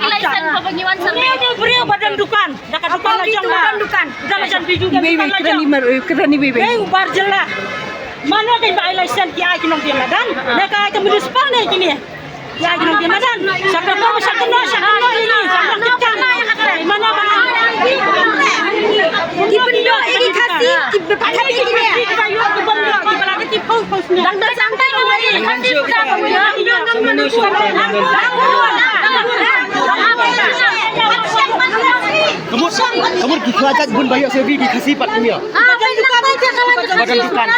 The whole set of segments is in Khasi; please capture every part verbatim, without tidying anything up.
Ki license ba ngi wan survey. Ngi briew ba don dukan. Da ka dukan la jong la. Dukan. Da la jong biju da dukan la jong. Wei, wei, kren ni mar, kren ni wei, wei. Wei, u bar jylla. Mano ka ba ai license ki ai ki nongdie madan? Ne ka ai ka municipal ne kine? Ki ai ki nongdie madan. Sha ka to, sha ka no, sha ka no ini. Sha ka no kita. Mano ba ai? Ki pyndoh ïa ki Khasi, ki ba pyndoh ïa ki ne. Ki ba ïoh ki bym ïoh, ki ba la ki pau pau sne. Dang dang santai ka wei. Ka mut, ka mut ki khlajat bun ba ïoh C O V ki Khasi pat kum ïoh. Ba don dukan, ba don dukan.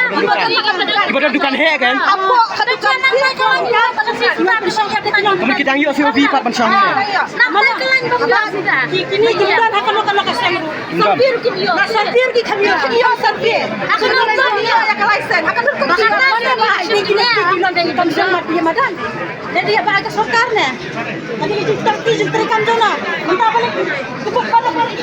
Ba don dukan heh kan? Ka mut ki dang ïoh C O V pat ban shong ne. Kini ki don ha kano kano ka seng ruh. Sortir ki ïoh. Na sortir ki kham ïoh, ki ïoh sortir. Ha kano ka ïoh ïa ka license. Ha kano ka ïoh. Kini ki don kan shong mat ïa madan. Dei dei ba ka sorkar ne. Ka dei ka jingtyrki jingtyrkam jong na. Mynta ba leh. Ka bok ba leh.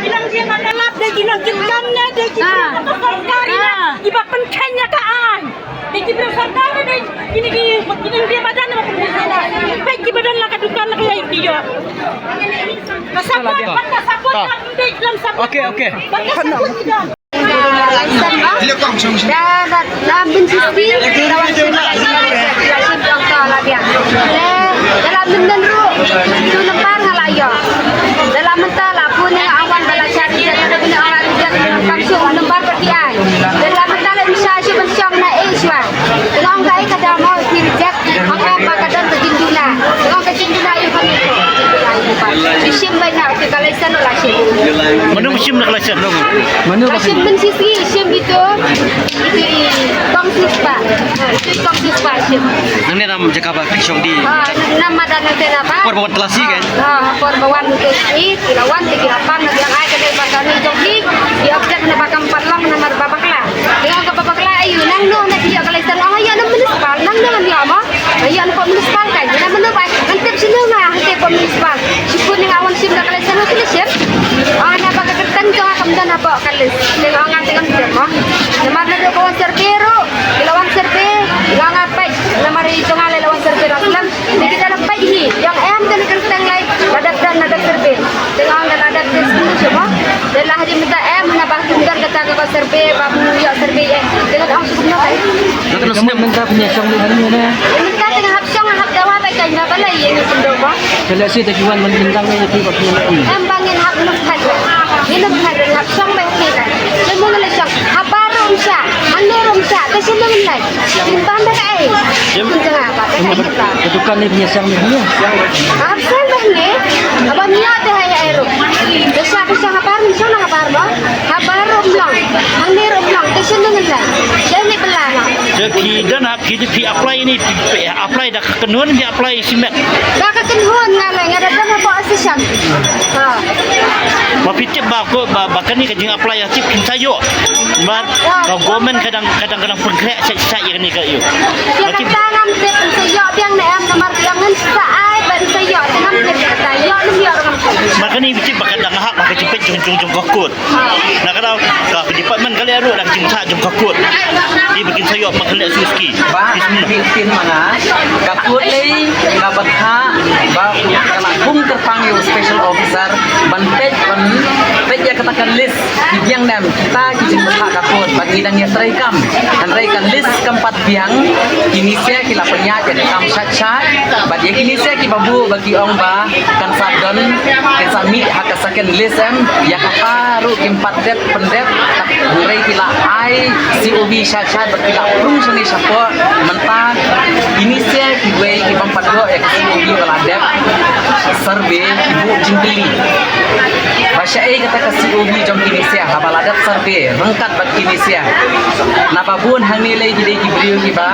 Ki nang jia ba lap dei ki nang jingkam ne dei ki sorkar ne. Ki ba pynkheiñ ïa ka aiñ. Dei ki briew sorkar ne dei kine ki nang jia ba don ne ba pynkheiñ. Peit ki ba don la ka dukan la ka ïa ki ïoh. Ka support, ka support, ka dei dalam support. Okey, okey. Ba ka support ki don. License ba? Da, da, da, benci sendiri, da wan sendiri, da wan sendiri, da wan sendiri, da wan sendiri. Le, da la mynta ruh, tu nempar nga la ïoh. Da la mynta la pun nga awan ba la cari, da la pun nga awan ba la cari, kam shu nempar peti ai. Da la mynta la insha shu ban shong na eh shwa. Long ka ai ka da mo ki reject. Haba ka don ka jingduna. Long ka jingduna ïa ka. Shim bai na ka license la shim. Mano shim na ka license? Mano ka shim? Shim ben sisi shim itu. Itu i kong sispa. Itu i kong sispa shim. Nangne nam jaka ba ki shong di. Ah, nam madan nangne na ba. Por ba wan tlasi kan? Ah, por ba wan tlasi. Ki la wan ki la pan na biang ai ka dei ba ka ni jong ki. Ki objek na ba kam pat long namar ba bakla. Tengok ka ba bakla ayu nang no na ki ïoh ka license. Oh ïoh na municipal nang no na ïoh ma. Ïoh na ko municipal kan. Na mano ba ngan tip sini na hati ko municipal. Shipun ni nga wan shim na ka license na shim. Oh na ba ka kyrteng jong nga kam don ha ba ka list. Tengok nga tengok shim ma. Namar na ko wan survey ruh. Ki la wan survey. Nga nga peit namar i jong nga la wan survey la slam. Te kita la peit hi, ïa em te na kyrteng lai, la dep don, la dep survey. Te nga ong la dep te sku shuh mo. Te la ha ji mynta em, na ba kim don kata ka survey, ba mu ïoh survey eh. Te nga ong shuh kumno kai. Ka mut mynta pynïashong dei hangne ne? Mynta te nga hap shong, hap dawa bai kai na ba lai ïa ngi pyndoh mo. Te lehse te ki wan ban bynta ngi ïa phi ba phi wan. Em ba ngin hap num khat. Ngin num khat, hap shong bai kai. Te mo ngi la shong, hap ba rum sha, hangne rum sha, te shu num lai. Ym ban da kaei. Ym. Ka dukan ni pynïashong ni pynïa. Hap sel bah ni. Aba mia te hai hai ro. Te sha te sha habar ni sha na habar ba. Habar ro mlong. Hangne ro mlong. Te sha nang lai. Te ni pela na. Te ki don ha ki di phi apply ni, phi apply da ka kynhun, phi apply shimet. Da ka kynhun nga lai nga da don ha ba association. Ha. Ma phi tip ba ko ba, ba kane ka jing apply ha tip phin sa ïoh. Namar ka government ka dang, ka dang, ka dang pynkhreh shait shait ïa kane ka ïoh. Ïa kata ngam tip phin sa ïoh biang ne em namar biang ngan sa ai ban sa ïoh te ngam tip kata ïoh ne ym ïoh ngam tip. Namar kane phi tip ba ka dang hap ba ka jingpeit jong, jong, jong ka kot. Na ka daw ka department ka leh ruh da ka jingthoh jong ka kot. Te ba kin sa ïoh ma ka leh suski. Ba ki tin ma nga ka kot lei ka ba tha ba ka la kum kyrpang ïa u special officer ban peit ban peit ïa kata ka list. Ki biang ne em kita ki jingthoh ka kot ba ngi dang ïa trei kam. Hynrei ka list kam pat biang, kine sia ki la pynïaid ïa ka kam shait shait bad ïa kine sia ki ba buh ba ki ong ba kan sa don, kan sa mih ha ka second list em, ïa kata ruh kim pat dep pyndep. Hynrei ki la ai C O V shait shait bad ki la prung shane shapoh. Mynta kine sia kiwei ki bym pat ïoh ïa ka C O V ba la dep survey ki buh jingkylli. Ba shaei kata ka C O V jong kine sia haba la dep survey ryngkat bad kine sia. Naba bun hangne lei ki dei ki briew kiba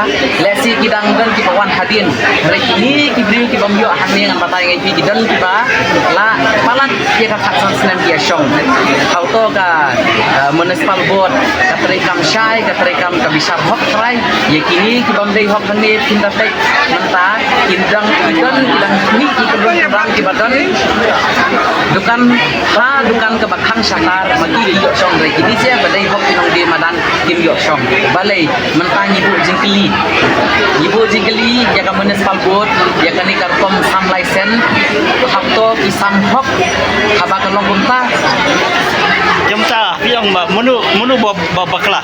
lehse ki dang don kiba wan hadien. Hynrei kine ki briew ki bym ïoh hangne ngan batai ngi ki don kiba la palat ïa ka khatsan snem ki ïa shong. Hawto ka, eh, municipal board ka trei kam shai, ka trei kam ka bishar hok trai. Ïa kine ki bym dei hok hangne phin da peit mynta kin dang ki don ki dang ni ki kynrong kynrang kiba don dukan ha dukan kaba khang shatar ma ki ki ïoh shong re kine sia ba dei hok ki nongdie madan. Kim ïoh shong. Balei mynta ngi buh jingkylli. Ngi buh jingkylli ïa ka municipal board ïa kane ka rukom sam license. Hap to ki sam hok haba ka long kumta. Jam ta phi ong ba mano mano ba ba bakla.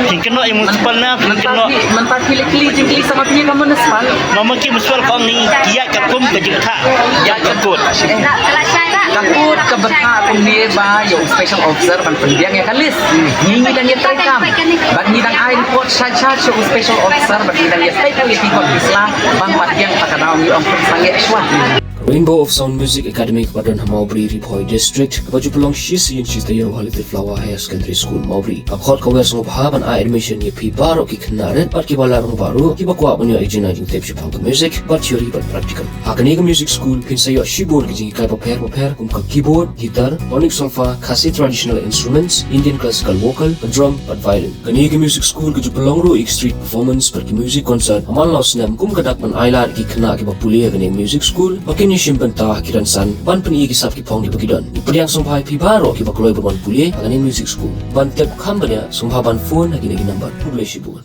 Phi kynnoh ïa municipal na phi kynnoh. Mynta phi leh kylli jingkylli sa ma phi ka municipal. Ma ma ki municipal ka ong ngi ki ïaid katkum ka jingbatai. Ïaid katkum. Ka code ka bynta kumne ba ïa u special officer ban pynbiang ïa ka list. Ngi ngi dang ïatrei kam bad ngi dang ai report sha sha sha u special officer bad ngi dang ïatrei kam ïa ki kot ki sla ban pat biang ta ka daw ngi ong pynbiang ïa shuwa. Rainbow of Sound Music Academy kaba don ha Mawbri, Ri Bhoi District, kaba ju pynlong shi sien shi taïew ha Little Flower Higher Secondary School, Mawbri, ka khot ka wer sngewbha ban ai admission ïa phi baroh ki khynnah rit bad kiba lar rangbah ruh kiba kwah ban ïoh ïa ka jingtip shaphang ka music bad theory bad practical. Ha kane ka music school phin sa ïoh shibun ki jinghikai bapher bapher kum ka keyboard, guitar, tonic solfa, Khasi traditional instruments, Indian classical vocal, ka drum bad violin. Kane ka music school ka ju pynlong ruh ïa ki street performance bad ki music concert ha man la u snem kum ka dak ban ai lad ïa ki khynnah kiba pule ha kane ka music school ba kin ïashim bynta ha ki rynsan ban pyni ïa ki sap ki phong kiba ki don. Ngi pdiang sngewbha ïa phi baroh kiba kloi ban wan pule ha kane ka music school. Ban tip kham bniah sngewbha ban phone ha kine ki number. Khublei shibun.